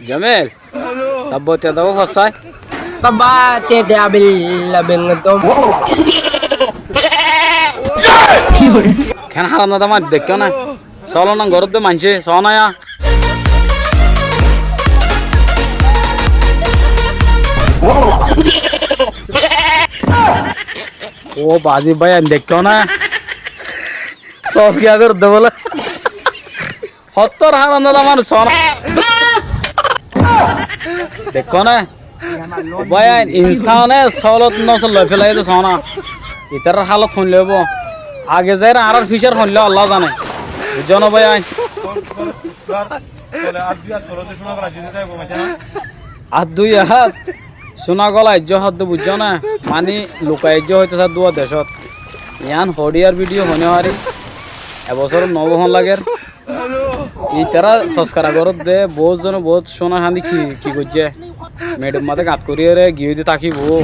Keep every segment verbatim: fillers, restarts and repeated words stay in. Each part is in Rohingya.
Jamil, tabba tiya dabo hossái. Tabba tiya dabo labeng tom. Ken haram dada mani dekko na. Solo na gorot de manche, so na ya. Ó bazi bái, en dekko na. Só kiya gorot de bole. Hottór haram dada manúic sóna. Dekkó né? Ó bái, insane sóolot nosol loi félaiye de sóna. Ítarar hálot hoillá óibo? Age zaiyóre añárar fisár hoillá Allah zane. Buijjó né bái? Ar dui hát. Cúna gola aijjó hoddé buijjó né? Mani lukai aijjó hoitó sá dua decót. Yián hoçiyar bídiyo hoói no fari. Ebosór noó hon lager. Ítara toskara goródde, boóut zone boóut cúna hañdí ki, ki goijjé. Meçor mazé gañt goríyoré giyói de tákibo.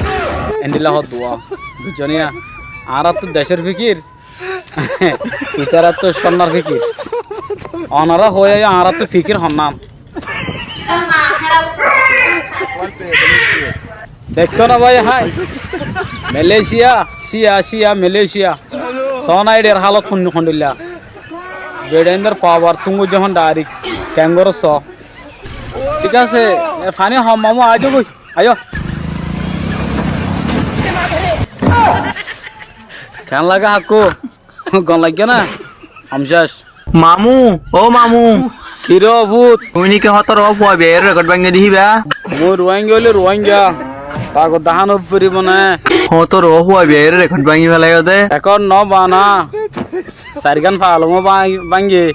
Endilla hoó dua. Buijjó niya? Añáráttu decór fikír. Ítaráttu cónnar fikír. Onorá hoói aiyó añáráttu fikír honnán. Deikkó na bái, hái. Malaysia, Sia, Sia, Malaysia. Sóna eçiyar hálot hon-, hondilla. Beçaindor pawar tunggu zehón dhairik. Kengór só. Thík asé, e faní hom mamu, aijó goi. Aiyó. Keén lage hákku? Gom laiggé né? Hom céc. Mamu, ó mamu. Ki ré ó fut? Tuñí niki hotór ó fua biyair rekod báñgi di híba? Mui Ruáingga óile Ruáingga. Tagor dahán ó foribo né? Hotór ó fua biyair rekod báñgi félaiyo dé. Rekod no bana. Sairgán falongó bá-, báñgi.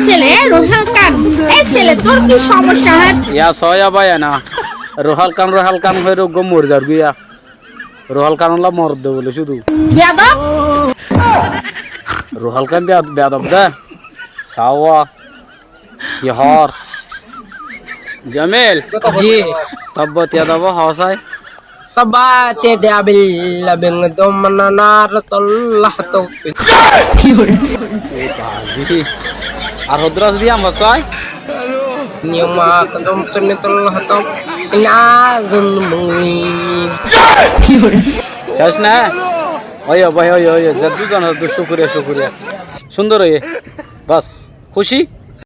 Cele, Ruhal Kán. Ei cele, tor ki somossa, há? Yá só yá bái, ena Ruhal Kán, Ruhal Kán hoiyóre uggúa mori zargói yá. Ruhal Kánolla morodde bóle cúdu. Beyadob. Ruhal Kán beya-, beyadob dé. Sawa. Ki hoór? Jamil. Ji. Tobba tiya dabo hoó sai. Tabba te de abil labeng dom mananar tollah tok. Ki hoór? Ei bazi. Ar hoddúr asé de yián hossái? Niyoma kodom tuni tollah tok. Ina zun mungli. Ki hoór? Céc né? Óiyo bái, óiyo, óiyo. Zeddúr zano zeddúr, cúkuriya, cúkuriya. Cúndor óiye. Bas. Kúci?